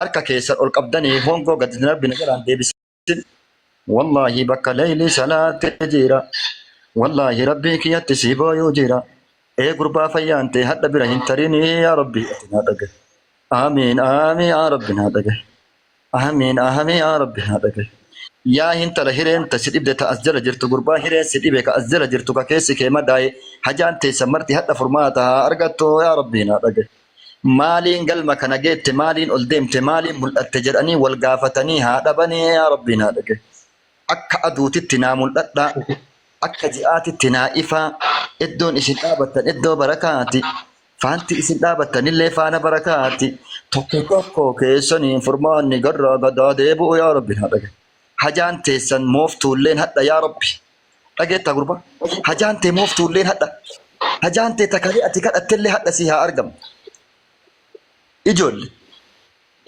Harka keessan ol qabdanii hongoo gad hin darbine jalaan deebisin. Wallaahi bakka layli salaatte jira. Wallaahi rabbii kiyyatti sii booyuu jira. Ee gurbaa fayyaan tee hadha bira hin tarinii yaa rabbii ati naa dhagahi. Aamiin aamiin yaa rabbi naa dhagahi. Aamiin aamiin yaa rabbi naa dhagahi. Yaa hintala hireen ta si dhibde ta as jala jirtu gurbaa hireen si dhibe ka as jala jirtu ka keessi kee madaaye hajaan teessan marti hadha furmaata haa argattu yaa rabbii naa dhagahi. Maaliin galma kana geette, maaliin ol deemte, maaliin mul'atte jedhanii wal gaafatanii haa dhabanii yaa Rabbii naa dhagahi. Akka aduutitti naa mul'adhaa, akka ji'aatitti naa ifaa, iddoon isin dhaabattan iddoo barakaati, faanti isin dhaabattanillee faana barakaati. Tokko tokko keessaniin furmaanni garraa gadaa deebi'u yaa Rabbi naa dhagahi. Hajaan teessan mooftuulleen hadha yaa Rabbi. Dhageettaa gurbaa? Hajaan tee mooftuulleen hadha. Hajaan tee takalee ati kadhattellee hadha sii haa argamtu. Ijoolle.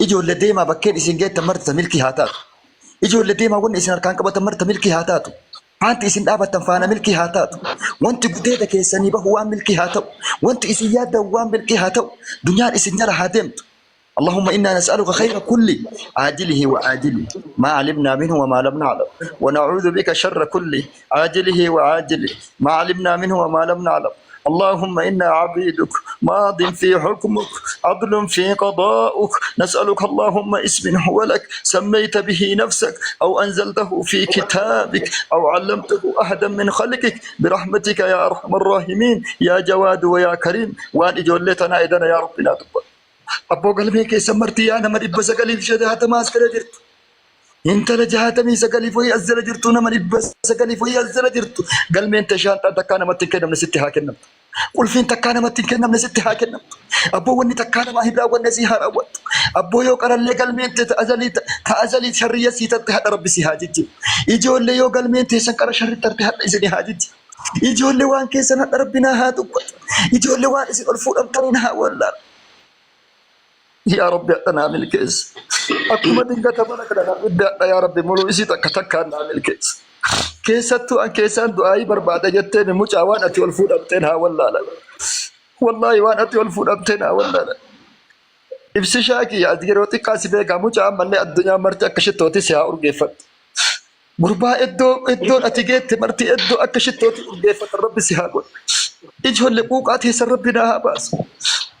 Ijoolle deemaa bakkeen isin geettan marti ta milkii haa taatu. Ijoolle deemaa wanni isin harkaan qabatan marti ta milkii haa taatu. Faanti isin dhaabattan faana milkii haa taatu. Wanti gudeeda keessanii bahu waan milkii haa ta'u. Wanti isin yaaddan waan milkii haa ta'u. Dunyaan isin jala haa deemtu. اللهم إنا نسألك خير كل عاجله وآجله ما علمنا منه وما لم نعلم ونعوذ بك شر كل عاجله وعاجله ما علمنا منه وما لم نعلم اللهم إنا عبيدك ماض في حكمك عدل في قضاؤك نسألك اللهم اسم هو لك سميت به نفسك أو أنزلته في كتابك أو علمته أحدا من خلقك برحمتك يا أرحم الراحمين يا جواد ويا كريم وأن إجولتنا إذن يا رب لا تقبل Abboo galmee keessan marti yaa nama 960 as jala jirtu. Intala 69 wayii as jala jirtu nama 900 wayii as jala jirtu. Galmeen tee shaanxaan takkaa namatti hin kennamne sitti haa kennamtu. Qulfiin takkaa namatti hin kennamne sitti haa kennamtu. Abboo wanni takkaa namaa hin raawwanne sii haa raawwattu. Abboo yoo qarallee galmeen tee ta azalii ta azalii sharriyya sii tatte hadha rabbi sii haa jijjiiru. Ijoollee yoo galmeen teessan qara sharri tarte hadha isin haa jijjiiru. Ijoollee waan keessan hadha rabbi naa haa dubbatu. Ijoollee waan isin ol fuudhamtaniin haa wallaalu. Yaa Rabbi hadha naa milkeessi. Akkuma dingata mana kana naa fidde hadha yaa Rabbi muluu isii takka takkaan naa milkeessi. Keessattuu an keessaan du'aayii barbaada jetteen mucaa waan ati ol fuudhamteen haa wallaalan. Wallaahi waan ati ol fuudhamteen haa wallaalan. Ibsishaa kiyya ati yeroo xiqqaa si beekaa mucaa ammallee addunyaa marti akka shittooti si haa urgeeffattu. Gurbaa iddoo iddoon ati geette marti iddoo akka shittooti urgeeffatan rabbi si haa godhu. Ijoollee quuqaa teessan rabbi naa haa baasu.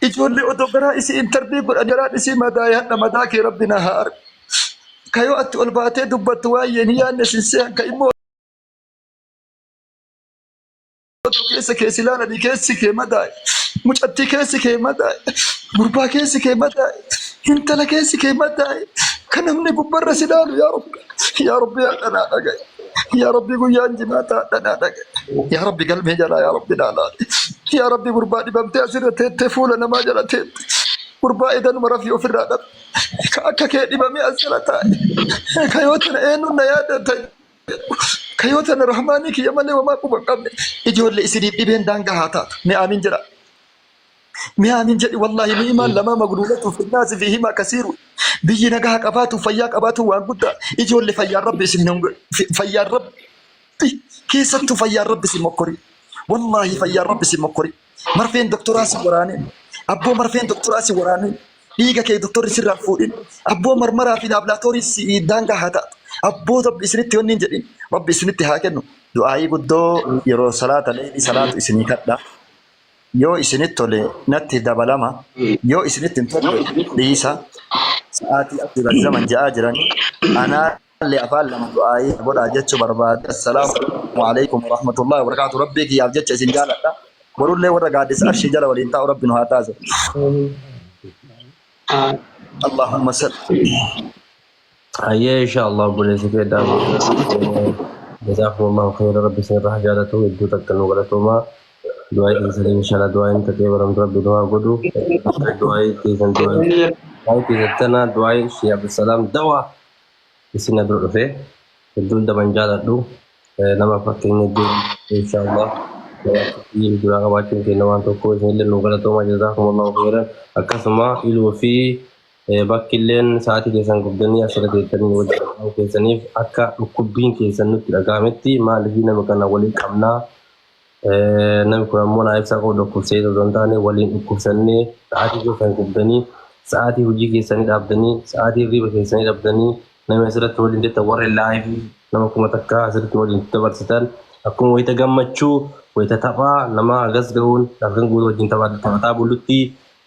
Ijoollee odoo garaa isii intarvii godhan garaan isii madaa'e hadha madaa kee rabbi naa haa argu. Kayoo atti ol baatee dubbattu waa'ee hin yaadne sin se'an ka immoo Otoo keessa kee si ilaalanii keessi kee madaa'e. Mucattii keessi kee madaa'e. Gurbaa keessi kee madaa'e. Intala keessi kee madaa'e. Kan namni gubbarra si ilaalu yaa Rabbi. Yaa Rabbi yaa dhanaa dhagaye. Yaa Rabbi guyyaan jimaataa dhanaa dhagaye. Yaa Rabbi galmee jalaa yaa Rabbi naa laali. Yaa Rabbi gurbaa dhibamtee asirra teettee fuula namaa jala teette. Gurbaa edanuma rafii ofirraa dhabe. Ka akka kee dhibamee as jala taa'e. Ka yoo tana eenyuun na yaadata Kayoo tana rahmaanii kiyya malee homaa quba hin qabne. Ijoollee isiniif dhibeen daangaa haa taatu. Mee aamiin jedha. Mee aamiin jedhi wallaahi ni'imaan lamaa magluulatu finnaasi fi himaa kasiiru. Biyyi nagaa qabaatu fayyaa qabaatu waan guddaa. Ijoollee fayyaan rabbi isin hin fayyaan rabbi keessattuu fayyaan rabbi isin mokkori. Wallaahi fayyaan rabbi isin mokkori. Marfeen doktoraa si waraaneen. Abboo marfeen doktoraa si waraaneen. Dhiiga kee doktorri sirraa hin fuudhin. Abboo marmaraa fi laaboraatoorii si daangaa haa taatu. Abboo rabbi isinitti wanni hin jedhin. Rabbi isinitti haa kennu. Du'aayii guddoo yeroo salaata leeylii salaatu isinii kadha. Yoo isinitti tole natti dabalama. Yoo isinitti hin tolle dhiisa. Sa'aatii akhiira zaman ja'aa jiranii. Anaallee afaan lama du'aayii godhaa jechuu barbaade. Assalaamu alaikum warahmatullahi wabarakaatu. Rabbii kiyyaaf jecha isin jaaladha. Borullee warra gaaddisa arshii jala waliin taa'u rabbi nu haa taasisu. Allahumma salli. Hayyee insha Allah obboleessi kee Jazaakumullahu khayra rabbi isin irraa haa jaalatu hedduu takka nu galatoomaa du'aa keessanii insha Allah du'aa hin ta'ee baramtu rabbi nu haa godhu du'aa keessan du'aa keessan tana du'aa ishee Abdusalaam dawaa isin na dura dhufe hedduun daban jaaladhu nama fakkeenya hedduu insha Allah nama duraa qabaachuun keenya waan tokko isinillee nu galatoomaa jazaakumullahu khayran akkasuma iluu fi bakki illeen sa'aatii keessan gubdanii asirra teettanii wajjin ta'uu keessaniif akka dhukkubbiin keessan nutti dhaga'ametti maaliif nama kana waliin qabnaa namni kun ammoo naa ibsaa qofa dhukkubsee osoo hin taane waliin dhukkubsannee sa'aatii keessan gubdanii Sa'aatii hojii keessanii dhaabdanii, sa'aatii hirriba keessanii dhabdanii, nama asirratti waliin jettan warri live nama 1000 asirratti waliin dabarsitan akkuma wayita gammachuu, wayita taphaa nama hagas gahuun halkan guutuu wajjin taphataa bullutti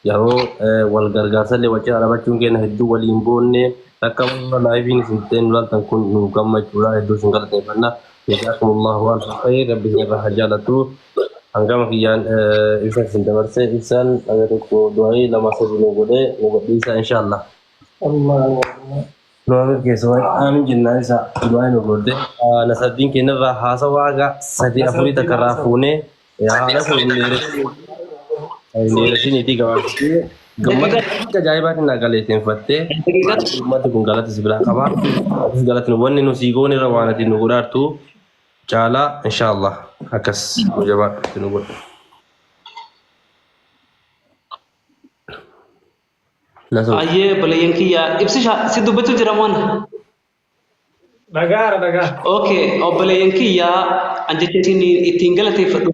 yeroo wal gargaarsallee wal cinaa dhabachuun keenya hedduu waliin boonne takka live-iin isin ta'een nu laaltan kun nu gammachuudha hedduu isin galateeffanna. Jazaakumullahu alfa khayr, rabbi isin irraa haa jaalatu. Hangama kiyyaan ibsa isin dabarse ibsaan dhaga tokko du'aayii lama sadi nu godhee nu gadhiisa inshallah. Allah. Nu milkeessa waan aamin jennaan isa du'aayii nu godhe. Nasraddiin keenyarraa haasawaa haga sadii afurii takka irraa fuunee haala kun hin dheeresiniitii gabaabsitee gammada ajaa'ibaatiin naa galateeffattee uummati kun galata si biraa qaba. Atis galata wanni nu sii goone irra waan ati nu godhaartu caalaa inshallah akkas nu jabaadhu nu godhu. Nasoo. Ayyee obboleeyyan kiyya ibsisha si dubbachuu jira moona. Dhagaara dhagaa. Okay, obboleeyyan kiyya an jecha isin ittiin galateeffadhu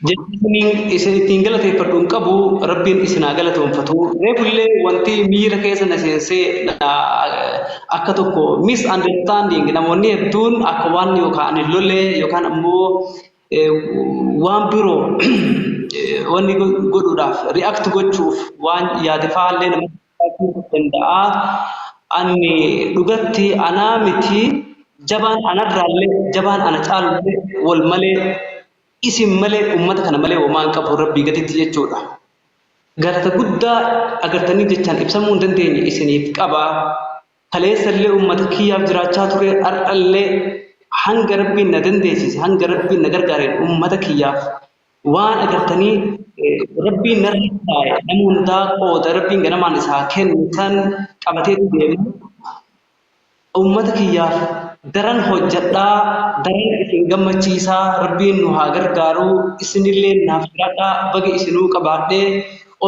jecha isin ittiin galateeffadhu hin qabu, rabbiin isin haa galatoonfatu. Reefullee wanti miira keessa na seensee akka tokko misunderstanding namoonni hedduun akka waan yookaan ani lolee yookaan ammoo waan biroo wanni godhuudhaaf react gochuuf waan yaade fa'aallee namatti fakkaachuu danda'a. Ani dhugatti anaa miti, jabaan anarraallee jabaan ana caalullee wal malee isin malee uummata kana malee homaa hin qabu rabbii gaditti jechuudha. Galata guddaa agartanii jechaan ibsamuu hin dandeenye isiniif qaba. Kaleessallee uummata kiyyaaf jiraachaa ture, har'allee hanga rabbiin na dandeessise, hanga rabbiin na gargaareen uummata kiyyaaf waan agartanii rabbiin narra kaa'e nama hundaa qooda rabbiin ganamaan isaa kennu san qabateetu deema. Uummata kiyyaaf daran hojjedhaa, daran isin gammachiisaa, rabbiin nu haa gargaaru, isinillee naaf jiraadhaa, baga isinuu qabaadhee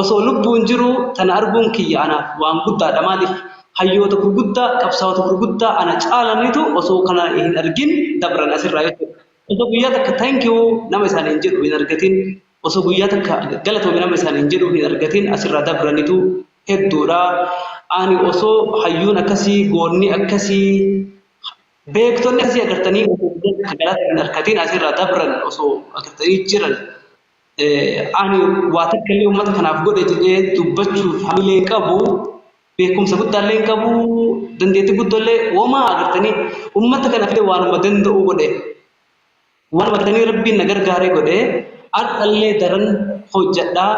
osoo lubbuun jiru tana arguun kiyya anaaf waan guddaadha. Maaliif hayyoota gurguddaa, qabsaa'ota gurguddaa ana caalanitu osoo kana hin argin dabran asirraa jechuudha. Osoo guyyaa takka thank you nama isaaniin jedhu hin argatin, osoo guyyaa takka galatoomi nama isaaniin jedhu hin argatin asirraa dabranitu hedduudha. Ani osoo hayyuun akkasii, goonni akkasii, beektonni akkasii agartanii osoo guyyaa takka galata hin argatin asirraa dabran osoo agartanii jiran ani waa takka illee uummata kanaaf godhe jedhee dubbachuuf hamilee hin qabu, beekumsa guddaallee hin qabu, dandeettii guddaallee homaa agartanii uummata kanaaf illee waanuma danda'u godhe. Waanuma agartanii rabbiin na gargaaree godhe har'allee daran hojjedhaa.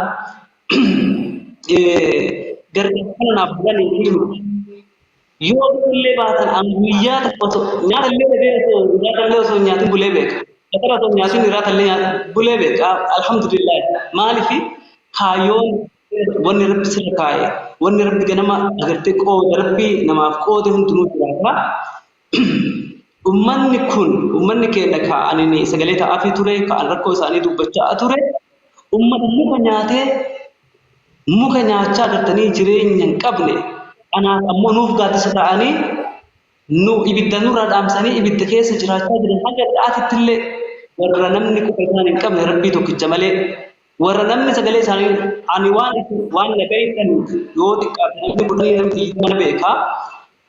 Gargaarsa kana naaf godhanii yoo illee baatan an guyyaa tokko osoo nyaata illee dhabee osoo irraata illee osoo hin nyaatin bulee beeka. Fatara osoo hin nyaatin irraata illee bulee beeka. Alhamdulillah. Maaliif kaayyoon wanni rabbi sirra kaa'e, wanni rabbi ganama agartee qooda rabbi namaaf qoode hundinuu jiraata. Ummanni kun ummanni keenya ka ani sagalee ta'aafii ture, ka an rakkoo isaanii dubbachaa ture, ummata muka nyaatee muka nyaachaa agartanii jireenya hin qabne anaaf ammoo nuuf gaaddisa ta'anii nu ibidda nurraa dhaamsanii ibidda keessa jiraachaa jiran hanga dha'aatitti illee warra namni quba isaan hin qabne rabbii tokkicha malee warra namni sagalee isaanii ani waan waan na beektaniif yoo xiqqaate namni 10 namni 20 na beeka.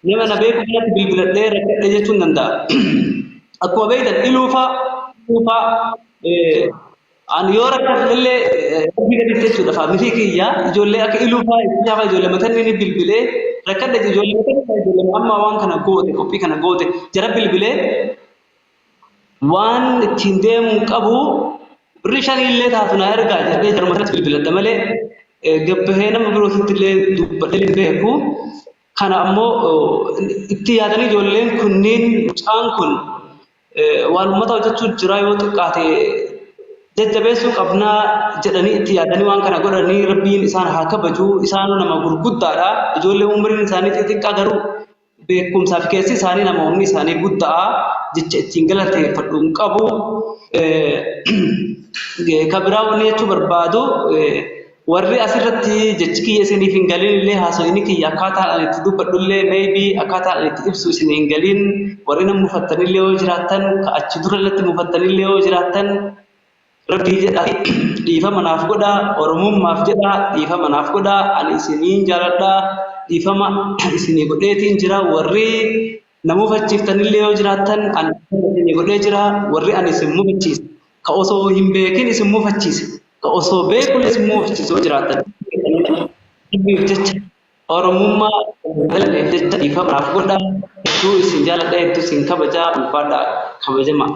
Nama na beeku kanatti bilbiladhee rakkadhe jechuun danda'a. Akkuma beektan iluufaa iluufaa ani yoo rakkadhe illee rabbii gaditti jechuudha faamilii kiyya ijoollee akka iluufaa itti ijoollee matanni ni bilbilee rakkadhe ijoollee matanni ijoollee amma waan kana goote qophii kana goote jara bilbilee waan ittiin deemuu qabu birrii shanii illee taatu na ergaa jedhee jaruma sanatti bilbiladha malee gabbahee nama birootitti illee dubbadhee hin beeku. Kana ammoo itti yaadanii ijoolleen kunniin mucaan kun waan uummata hojjechuu jira yoo xiqqaate jajjabeessuu qabnaa jedhanii itti yaadanii waan kana godhanii rabbiin isaan haa kabaju. Isaanuu nama gurguddaadha. Ijoollee umriin isaanii xixiqqaa garuu beekumsaa fi keessi isaanii nama humni isaanii guddaa jecha ittiin galateeffadhu hin qabu. Ka biraa wanni jechuu barbaadu warri asirratti jechi kiyya isiniif hin galin illee haasawni kiyya akkaataan ani itti dubbadhu illee maybe akkaataan ani itti ibsu isin hin galin warri nama mufattan illee yoo jiraattan ka achi dura irratti mufattan illee yoo jiraattan Rabbii jedhaa dhiifama naaf godhaa, Oromummaaf jedhaa dhiifama naaf godhaa, ani isiniin jaaladhaa, dhiifama isinii godheetiin jira. Warri na mufachiiftanillee yoo jiraattan ani dhiifama isinii godhee jira. Warri ani isin mufachiise, ka osoo hin beekin isin mufachiise, ka osoo beekullee isin mufachiise yoo jiraattan, Rabbiif jecha Oromummaa jaaladheef jecha dhiifama naaf godhaa. Hedduu isin jaaladha, hedduu isin kabajaa, ulfaadhaa, kabajamaa.